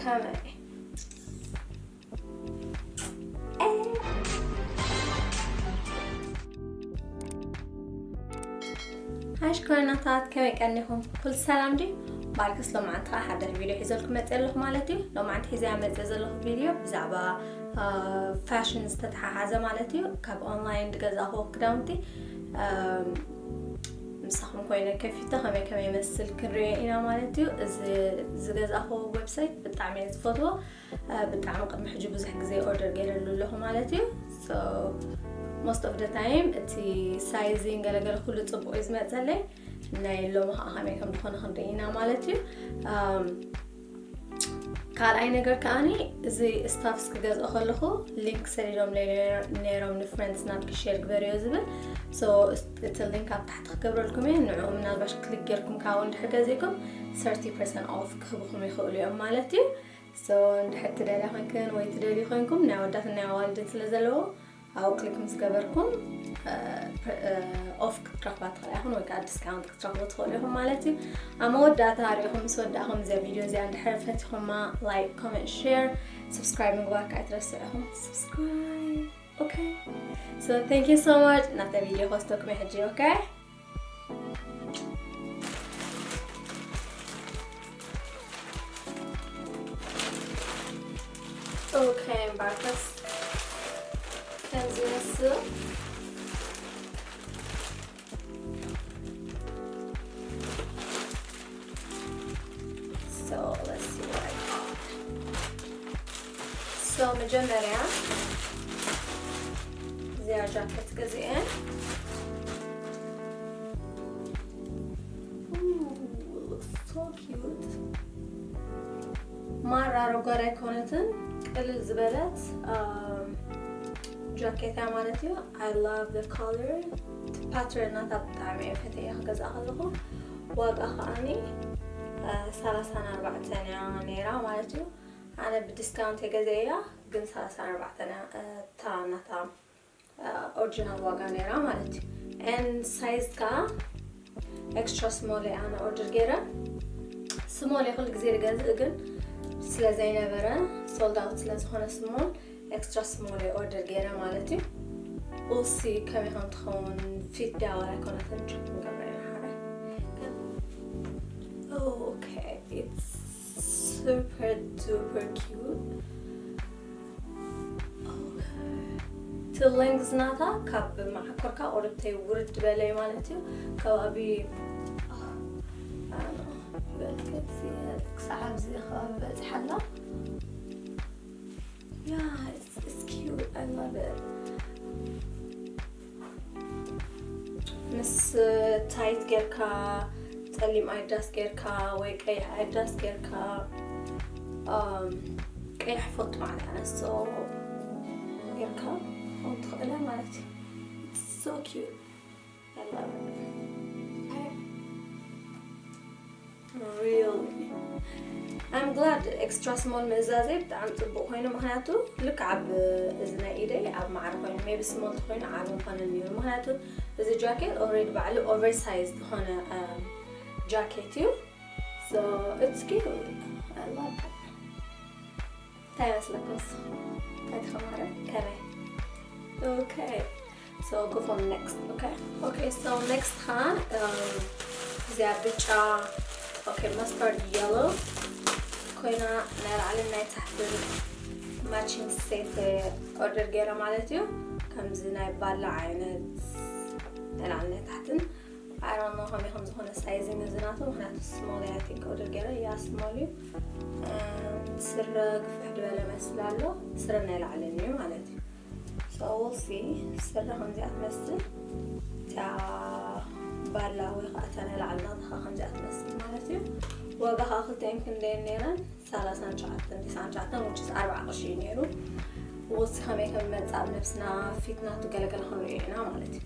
ከመይ? ሓሽ ኮረናታት፣ ከመይ ቀኒኹም? ኩሉ ሰላም ድዩ? ባርክስ ሎማዓንቲ ከዓ ሓደሽ ቪድዮ ሒዘልኩም መፅእ ኣለኹ ማለት እዩ። ሎማዓንቲ ሒዘያ መፅእ ዘለኹ ቪድዮ ብዛዕባ ፋሽን ዝተተሓሓዘ ማለት እዩ። ካብ ኦንላይን ዝገዛእኹዎ ክዳውንቲ ምሳኹም ኮይነ ከፊተ ከመይ ከመይ ይመስል ክንሪኦ ኢና ማለት እዩ። እዚ ዝገዛእኹዎ ዌብሳይት ብጣዕሚ እየ ዝፈትዎ። ብጣዕሚ ቅድሚ ሕጂ ብዙሕ ግዜ ኦርደር ገይረሉ ኣለኹ ማለት እዩ። So most of the time እቲ ሳይዚን ገለገለ ኩሉ ፅቡቅ እዩ ዝመፀለይ። ናይ ሎሚ ከዓ ከመይ ከም ዝኾነ ክንርኢ ኢና ማለት እዩ። ካልኣይ ነገር ከዓኒ እዚ ስታፍስ ክገዝኦ ከለኹ ሊንክ ሰዲዶም ነይሮም ንፍሬንድስ ናትኪ ሼር ግበርዮ ዝብል። So እቲ ሊንክ ኣብ ታሕቲ ክገብረልኩም እየ። ንዕኡ ምናልባሽ ክሊክ ጌርኩም ካብኡ እንድሕር ገዚእኩም thirty percent off ክህብኹም ይኽእሉ እዮም ማለት እዩ። So እንድሕር ትደልያ ኮይንክን ወይ ትደልዩ ኮይንኩም ናይ ኣወዳትን ናይ ኣዋልድን ስለ ዘለዎ ኣብኡ ክሊክ ምስ ገበርኩም ኦፍ ክትረኽባ ትኽእላ ኢኹን ወይ ከዓ ዲስካውንት ክትረኽቡ ትኽእሉ ኢኹም ማለት እዩ። ኣብ መወዳእታ ሪኢኹም ምስ ወዳእኹም እዚኣ ቪድዮ እዚኣ እንድሕር ፈቲኹማ ላይክ ኮመንት ሼር ሰብስክራይብ ምግባር ከዓ ኣይትረስዑ ኢኹም። Subscribe. Okay, so thank you so much. ናብታ ቪድዮ ክወስደኩም ሕጂ። Okay. Okay, ባርክስ ከምዚ ይመስል። So let's see what I got. So መጀመርያ እዚኣ ጃኬት ገዚኤ። Ooh, looks so cute. ማራ ረጓድ ኣይኮነትን፣ ቅልል ዝበለት ጃኬት እያ ማለት እዩ። I love the color. ፓተርን ናታ ብጣዕሚ እየ ፈትየ ክገዝኣ ከለኹ። ዋጋ ከዓኒ ሰላሳን ኣርባዕተን እያ ነይራ ማለት እዩ። ኣነ ብዲስካውንት እየ ገዚኤያ፣ ግን ሰላሳን ኣርባዕተን እያ እታ ናታ ኦሪጂናል ዋጋ ነይራ ማለት እዩ። And ሳይዝ ከዓ ኤክስትራ ስሞል እየ ኣነ ኦርደር ገይረ። ስሞል እየ ኩሉ ግዜ ዝገዝእ፣ ግን ስለ ዘይነበረ ሶልድ ኣውት ስለ ዝኾነ ስሞል ኤክስትራ ስሞል እየ ኦርደር ገይረ ማለት እዩ። We'll see ከመይ ከም ትኸውን፣ ፊት ድያ ዋላ ኣይኮነትን ቸክ ንገብረ ኢና ሓራይ። Oh, okay, it's super duper cute. እቲ ሌንግዝ ናታ ካብ መዓኮርካ ቁርብተይ ውርድ በለይ ማለት እዩ። ከባቢ ክሳብ ኣብዚ ከባቢ በፂሓ ኣላ። Yeah, it's, it's cute. I love it. ምስ ታይት ጌርካ፣ ጸሊም ኣዲዳስ ጌርካ ወይ ቀይሕ ኣዲዳስ ጌርካ፣ um, ቀይሕ ፎት ማለት ኣነስቶ ጌርካ ውን ትኽእለ ማለት እዩ። It's so cute. I love it. Really. I'm glad ኤክስትራ ስሞል ምእዛዘይ ብጣዕሚ ጽቡቅ ኮይኑ፣ ምክንያቱ ልክዕ ኣብ እዚ ናይ ኢደይ ኣብ ማዕረ ኮይኑ፣ maybe ስሞል ተኮይኑ ዓቢ ምኮነ ነይሩ፣ ምክንያቱ እዚ ጃኬት ኦልሬዲ ባዕሉ ኦቨርሳይዝ ዝኾነ ጃኬት እዩ። So it's cute. I love it. እንታይ ይመስለኩም ንስኹም? እንታይ ተኸማረ? ከመይ? Okay. So go for next. Okay. Okay, so next ኸዓ እዚኣ ብጫ፣ okay, mustard yellow ኮይና ናይ ላዕልን ናይ ታሕትን ማቺንግ ሴት ኦርደር ገይረ ማለት እዩ። ከምዚ ናይ ባላ ዓይነት ናይ ላዕልን ናይ ታሕትን I don't know ከመይ ከም ዝኾነ ሳይዚንግ እዚ ናቱ፣ ምክንያቱ ስሞል እያ፣ I think ኦርደር ገይረ እያ ስሞል እዩ። ስረ ግፍሕ ዝበለ መስል ኣሎ፣ ስረ ናይ ላዕልን እዩ ማለት እዩ። So we'll see። ስረ ከምዚኣ ትመስል፣ እታ ባላ ወይ ከዓ እታ ናይ ላዕሊ ናታ ከዓ ከምዚኣ ትመስል ማለት እዩ። ዋጋ ከዓ ክልቲኤን ክንደየን ነይረን? ሰላሳን ትሽዓተን፣ ተስዓን ትሽዓተን፣ which is ኣርብዓ ቅርሺ እዩ ነይሩ። We'll see ከመይ ከም መጻእ ኣብ ነብስና ፊት ናቱ ገለገለ ክንሪኦ ኢና ማለት እዩ።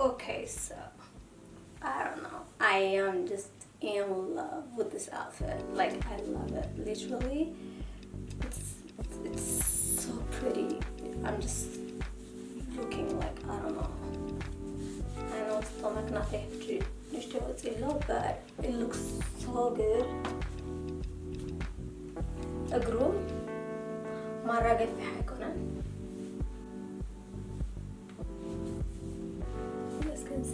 Okay, so I don't know. I am just in love with this outfit. Like, I love it. Literally, it's it's so pretty. I'm just looking like, I don't know. I know it's not like nothing to just do it, but it looks so good. እግሩ ማራ ገፊሕ ኣይኮነን። እስከዚ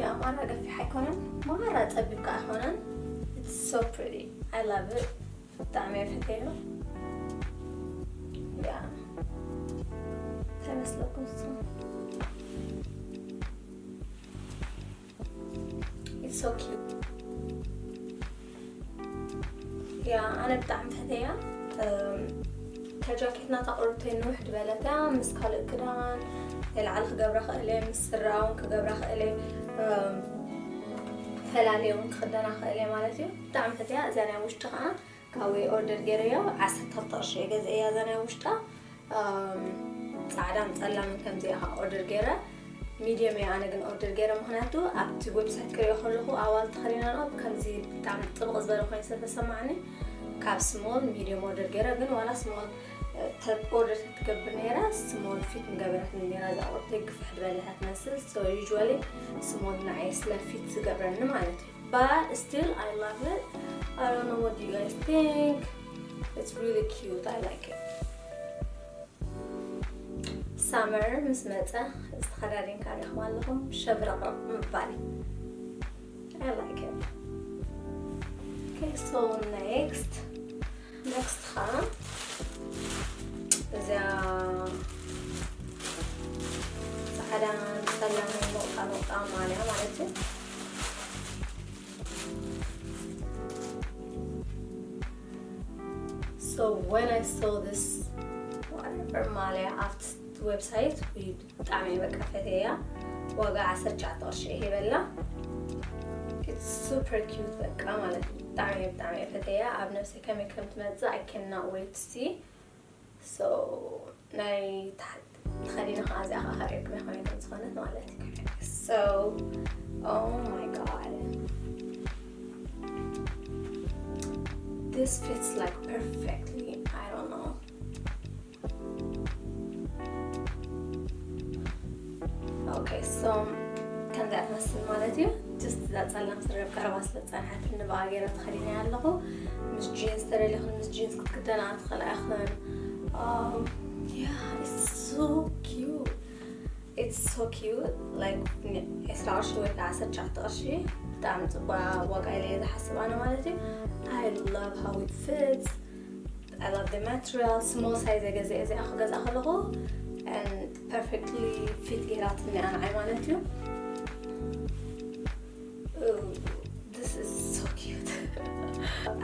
ያ ማራ ገፊሕ ኣይኮነን፣ ማራ ጸቢብ ከኣ ኣይኮነን። It's so pretty. I love it. ብጣዕሚ እየ ፈትየዮ። ያ እንታይ መስለኩም ንስኹም? It's so cute. ያ ኣነ ብጣዕሚ ፈተያ። እም፣ ከጃኬትና ታቆርብተይ ንውሕ ድበለታ ምስ ካልእ ክዳን ንላዕሊ ክገብራ ክእለ፣ ምስ ስራ እውን ክገብራ ክእለ፣ እም፣ ፈላልየ እውን ክኽደና ክእለ ማለት እዩ። ብጣዕሚ ፈተያ። እዚኣ ናይ ውሽጢ ከዓ ካብ ወይ ኦርደር ገይረዮ ዓሰርተ ክልተ ቅርሺ እየ ገዚኤያ እዛ ናይ ውሽጣ። እም፣ ጻዕዳን ጸላምን ከምዚኣ ኦርደር ገይረ። ሚድየም እየ ኣነ ግን ኦርደር ገይረ፣ ምኽንያቱ ኣብቲ ዌብሳይት ክሪኦ ከለኹ ኣዋል ተኸዲነንኦ ከምዚ ብጣዕሚ ጥብቕ ዝበለ ኮይኑ ስለተሰማዕኒ ካብ ስሞል ሚድየም ኦርደር ገይረ። ግን ዋላ ስሞል ኦርደር ትገብር ነይራ፣ ስሞል ፊት ምገበረትኒ ነይራ። እዛ ቁርተይ ግፍሕ ዝበለ እያ ትመስል። So usually ስሞል ንዓይ ስለ ፊት ዝገብረኒ ማለት እዩ። But still I love it. I don't know what you guys think. It's really cute. I like it. ሳመር ምስ መጸ ዝተኸዳደንካ ሪኹም ኣለኹም ሸብረቕረቕ ምባል። I like it. Okay, so next, next ኸዓ እዚኣ ጻዕዳ ጸላም ሞቃ ሞቃ ማልያ ማለት እዩ። So when I saw this whatever ማልያ ኣብቲ ዌብሳይት ብጣዕሚ በቃ ፈተያ። ዋጋ ዓሰርተ ትሽዓተ ቅርሺ እየ ሂበላ። It's super cute በቃ ማለት እዩ። ብጣዕሚ ብጣዕሚ እየ ፈተያ። ኣብ ነብሰይ ከመይ ከም ትመጽእ I cannot wait to see. So ናይ ታሕቲ ተኸዲነ ከዓ እዚኣ ከዓ ከርእየኩም እየ ከመይ ከም ዝኾነት ማለት እዩ። So oh my god, this fits like perfectly. I don't know. Okay, so ከምዚኣ ትመስል ማለት እዩ። Just እዛ ጸላም ስረ ኣብ ቀረባ ስለ ዝጸንሐትኒ ብኣ ገይረ ተኸዲነያ ኣለኹ። ምስ ጂንስ ተደሊኽን ምስ ጂንስ ክትክደና ትኽእላ ኢኽን። Um, yeah, it's so cute. It's so cute. Like ዒስራ ቅርሺ ወይ ከዓ ዓሰርተ ትሽዓተ ቅርሺ ብጣዕሚ ጽቡቅ ዋጋ ኢለ እየ ዝሓስብ ኣነ ማለት እዩ። I love how it fits. I love the material. ስሞል ሳይዝ ገዛ እዚኣ ክገዛ ከለኹ and perfectly fit ገይራትኒ ኣንዓይ ማለት እዩ። Ooh, this is so cute.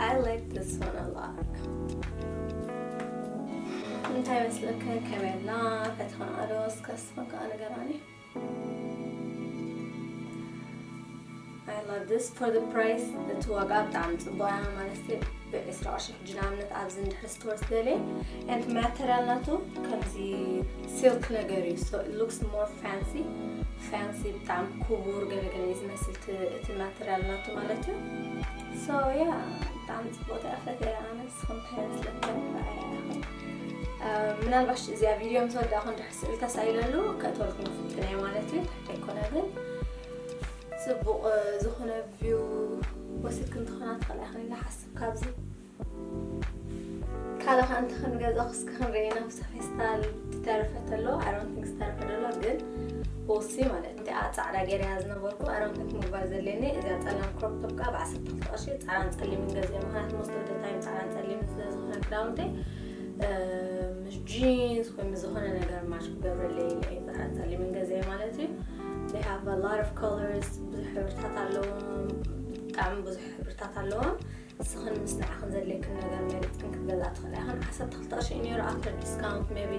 I like this one a lot. እንታይ መስለከ ከመላ ፈትኸና ዶ እስከ ስፈካ ነገራኒ። I love this for the price. እቲ ዋጋ ብጣዕሚ ጽቡቅ እያ ማለት እዩ። ብዕስራ ቅርሺ ሕጂ ንኣብነት ኣብዚ እንድሕር ስቶር ስደልየ and ማተሪያል ናቱ ከምዚ ሲልክ ነገር እዩ። So it looks more fancy. Fancy ብጣዕሚ ክቡር ገለገለ እዩ ዝመስል እቲ ማተሪያል ናቱ ማለት እዩ። So yeah ብጣዕሚ ጽቡቅ እያ ፈትያ ኣነ። ንስኹም እንታይ ይመስለኩም? ምናልባሽ እዚኣ ቪድዮ ምስ ወዳእኹ እንድሕር ስእሊ ተሳኢለሉ ከእትወልኩም ክፍትን እየ ማለት እዩ። ትሕቲ ኣይኮነ ግን ጽቡቕ ዝኾነ ቪው ወሲድክን ትኾና ትኽእላ ኢኽን ኢለ ሓስብ። ካብዚ ካልእ ከኣ እንተ ክንገዛ ክስኪ ክንርኢ ኢና። ኣብዛ ፌስታል ዝተረፈ ተሎ I don't think ዝተረፈ ደሎ ግን ወሲ ማለት እቲኣ ጻዕዳ ገይረያ ዝነበርኩ I don't think ምግባር ዘድልየኒ እዚኣ ጸላም ክሮፕ ቶፕ ከኣ ብዓሰርተ ክልተ ቅርሺ ጻዕዳን ጸሊምን ገዚአ። ምኽንያቱ most of the time ጻዕዳን ጸሊምን ስለ ዝኾነ ክዳውንተይ ምስ ጂንስ ወይ ምስ ዝኾነ ነገር ማች ክገብረለይ ኢለ እየ ጻዕዳን ጸሊምን ገዚአ ማለት እዩ። They have a lot of colors፣ ብዙሕ ሕብርታት ኣለዎም፣ ብጣዕሚ ብዙሕ ሕብርታት ኣለዎም። ንስኽን ምስ ንዓኽን ዘድልየክን ነገር መሪጽክን ክትገዝኣ ትኽእላ ኢኽን። ዓሰርተ ክልተ ቅርሺ እዩ ነይሩ፣ after discount maybe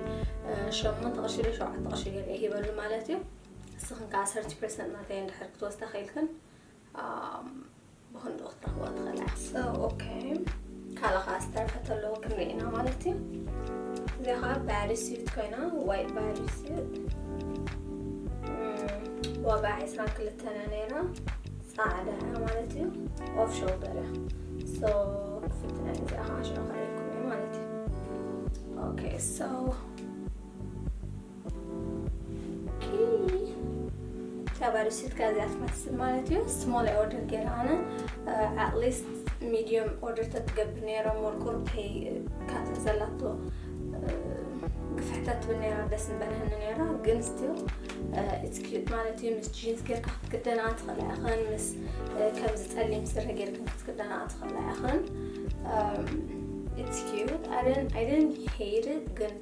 ሸሞንተ ቅርሺ ዶ ሸውዓተ ቅርሺ ገለ ሂበሉ ማለት እዩ። ንስኽን ከኣ thirty percent ናተይ እንድሕር ክትወስዳ ኽኢልክን ብኽንድኡ ክትረኽብኦ ትኽእላ። So okay፣ ካልእ ኸዓ ዝተረፈ ተሎ ክንርኢ ኢና ማለት እዩ። እዚኣ ኸዓ body suit ኮይና፣ white body suit ዋጋ ዒስራን ክልተን እያ ነይራ። ጻዕዳ እያ ማለት እዩ። Off shoulder እያ። So ክፍትና እዚኣ ኸዓ ሽዑ ከርእየኩም እየ ማለት እዩ። Okay, so okay፣ ካብ ኣደ ስልካ እዚኣ ትመስል ማለት እዩ። ስሞል ኦርደር ገይረ ኣነ። ኣትሊስት ሚዲየም ኦርደር ተትገብር ነይረ ሞር ቁርብተይ ካብ ዘላቶ ግፍሕተት ትብል ነይራ ደስ ምበለኒ ነይራ። ግን ስቲል ኢትስ ኪዩት ማለት እዩ። ምስ ጂንስ ጌርካ ክትክደና ትኽእላ ኢኽን፣ ምስ ከምዚ ጸሊም ስረ ጌርክን ክትክደና ትኽእላ ኢኽን። ኢትስ ኪዩት። I didn't hate it ግን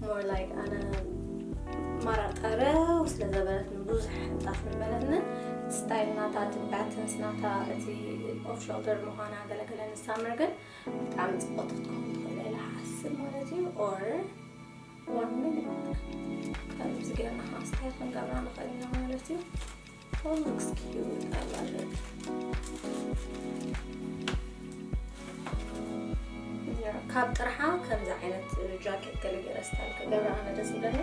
ሞር ላይክ ኣነ ማራ ጠረው ስለ ዘበለትኒ ብዙሕ ሕንጣፍ ምበለትኒ። እቲ ስታይል ናታ፣ እቲ ባተንስ ናታ፣ እቲ ኦፍ ሾልደር ምዃና ገለገለ ንሳምር ግን ብጣዕሚ ጽብቕቲ ክትከውን ትኽእል ኢለ ሓስብ ማለት እዩ። ኦር ዋን ሚኒት ከምዚ ጌርና ከዓ ስታይል ክንገብራ ንኽእል ኢና ማለት እዩ። Oh, looks cute. I love it. ካብ ጥርሓ ከምዚ ዓይነት ጃኬት ገለ ገለ ስታይል ክገብር ኣነ ደስ ይብለኒ።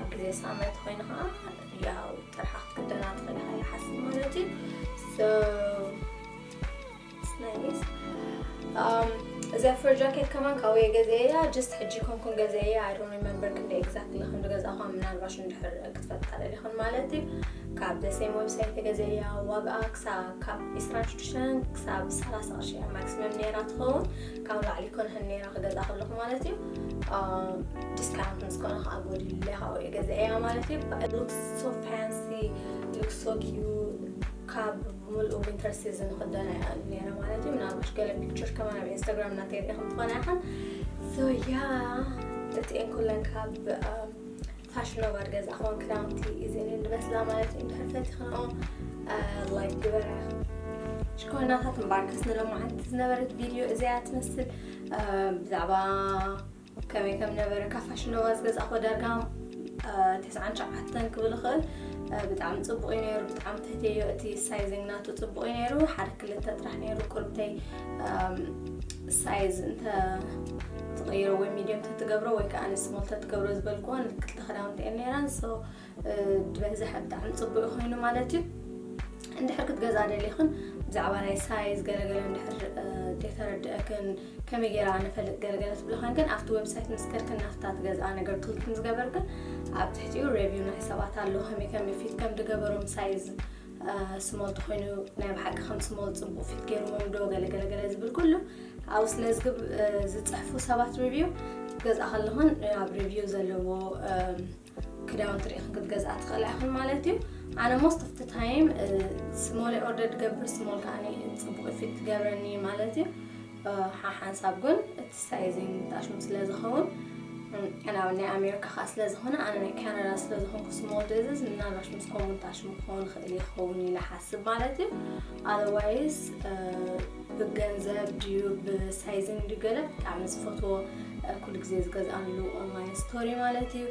ኣብ ግዜ ሳመር ኮይኑ ከዓ ያው ጥርሓ ክትክደና ትኽእል ኢኻ ኢለ ሓስብ ማለት እዩ። So it's nice. Um, እዚኣ ፈር ጃኬት ከማን ካብኡ እየ ገዚኤያ። ጀስት ሕጂ ኮንኩን ገዚኤያ። I don't remember ክንደይ ኤግዛክትሊ ከም ዝገዛእኳ፣ ምናልባሽ እንድሕር ክትፈልጣ ደሊኽን ማለት እዩ። ካብ the same website ገዚኤያ። ዋጋኣ ክሳብ ካብ ዕስራን ሽዱሽተን ክሳብ ሰላሳ ቅርሺ እያ ማክሲመም ነይራ ትኸውን። ካብ ላዕሊ ኮንህን ነይራ ክገዛ ከለኹ ማለት እዩ። ዲስካውንት ምስ ኮነ ከዓ ጎዲለ ካብኡ እየ ገዚኤያ ማለት እዩ። But it looks so fancy, looks so cute. ካብ ብምልኡ ዊንተር ሲዝን ክደና እያ ነይራ ማለት እዩ። ምናልባሽ ገለ ፒክቸር ከማን ኣብ ኢንስታግራም እናተይ ርኢኹም ትኾና ኢኹን። So yeah፣ እቲኤን ኩለን ካብ ፋሽን ኖቫ ዝገዛእኽወን ክዳውንቲ እዚኤን ዝመስላ ማለት እዩ። እንድሕር ፈቲኽንኦ ላይክ ግበራ። ሽኮናታት እምበኣርከስ ንሎማዓንቲ ዝነበረት ቪድዮ እዚኣ ትመስል። ብዛዕባ ከመይ ከም ነበረ ካብ ፋሽን ኖቫ ዝገዛእኽዎ ዳርጋ ተስዓን ትሽዓተን ክብል እኽእል። ብጣዕሚ ጽቡቕ እዩ ነይሩ፣ ብጣዕሚ ትህትዮ፣ እቲ ሳይዚንግ ናቱ ጽቡቕ እዩ ነይሩ። ሓደ ክልተ ጥራሕ ነይሩ ቁርብተይ ሳይዝ እንተ ትቕይሮ ወይ ሚድየም ተትገብሮ ወይ ከዓ ስሞል ተትገብሮ ዝበልክዎ ክልተ ክዳውንቲ እየን ነይረን። So ድበዝሐ ብጣዕሚ ጽቡቕ ኮይኑ ማለት እዩ። እንድሕር ክትገዝኣ ደሊኽን ብዛዕባ ናይ ሳይዝ ገለገለ እንድሕር ዘይተረድአክን ከመይ ገይራ ንፈልጥ ገለገለ ትብልኻን ግን ኣብቲ ዌብሳይት ምስ ከድክን ናፍታ ትገዝኣ ነገር ክልክን ዝገበርክን ኣብ ትሕቲኡ ሬቪው ናይ ሰባት ኣሎ። ከመይ ከመይ ፊት ከም ዝገበሮም ሳይዝ ስሞል ተኾይኑ ናይ ብሓቂ ከም ስሞል ጽቡቕ ፊት ገይርዎም ዶ ገለገለገለ ዝብል ኩሉ ኣብኡ ስለ ዝጽሕፉ ሰባት ሪቪው ገዝኣ ከለኹን ኣብ ሪቪው ዘለዎ ክዳውንቲ ርኢኽን ክትገዝኣ ትኽእላ ኢኽን ማለት እዩ። ኣነ most of the time ስሞል ኦርደር ዝገብር ስሞል ከዓኒ ጽቡቕ ፊት ትገብረኒ ማለት እዩ። ሓሓንሳብ ግን እቲ ሳይዚንግ ታሽሙ ስለ ዝኸውን ኣነ ኣብ ናይ ኣሜሪካ ከዓ ስለ ዝኾነ ኣነ ናይ ካናዳ ስለ ዝኾንኩ ስሞል ድእዝዝ ምናልባሽ ምስ ኮሙን ታሽሙ ክኸውን ይኽእል ይኸውን ኢለ ሓስብ ማለት እዩ። ኣዘርዋይስ ብገንዘብ ድዩ ብሳይዚንግ ድዩ ገለ ብጣዕሚ ዝፈትዎ ኩሉ ግዜ ዝገዝኣሉ ኦንላይን ስቶሪ ማለት እዩ።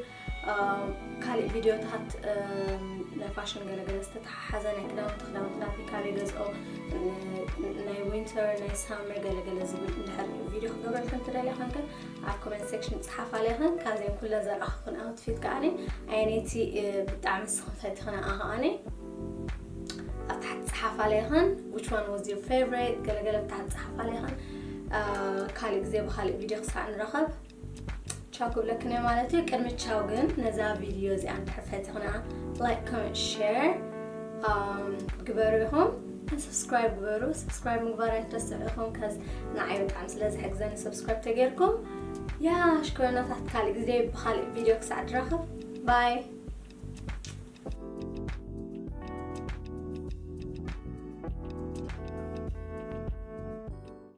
ካልእ ቪድዮታት ናይ ፋሽን ገለገለ ዝተተሓሓዘ ናይ ክዳውንቲ ክዳውንቲ ናተይ ካበይ ገዝኦ ናይ ዊንተር ናይ ሳመር ገለገለ ዝብል እንድሕር ቪድዮ ክገብረልክን ትደልያ ኮንክን ኣብ ኮመንት ሴክሽን ጽሓፋ ኣለኽን። ካብዘን ኩለን ዘርኣኽኽን ኣውትፊት ከኣኒ ኣየነይቲ ብጣዕሚ ንስኽን ፈቲኽንኣ ከኣኒ ኣብ ታሕቲ ጽሓፋ ኣለኽን። Which one was your favorite? ገለገለ ኣብ ታሕቲ ጽሓፋ ኣለኽን። ካልእ ግዜ ብኻልእ ቪድዮ ክሳዕ ንራኸብ ቻው ክብለክን እየ ማለት እዩ። ቅድሚ ቻው ግን ነዛ ቪድዮ እዚኣ እንድሕር ፈቲኽና ላይክ ኮመንት ሸር ግበሩ ኢኹም። ሰብስክራይብ ግበሩ። ሰብስክራይብ ምግባር ኣይትረስዑ ኢኹም ከዝ ንዓይ ብጣዕሚ ስለ ዝሕግዘኒ ሰብስክራይብ ተገይርኩም። ያ ሽኮረናታት ካልእ ግዜ ብኻልእ ቪድዮ ክሳዕ ድራኸብ ባይ።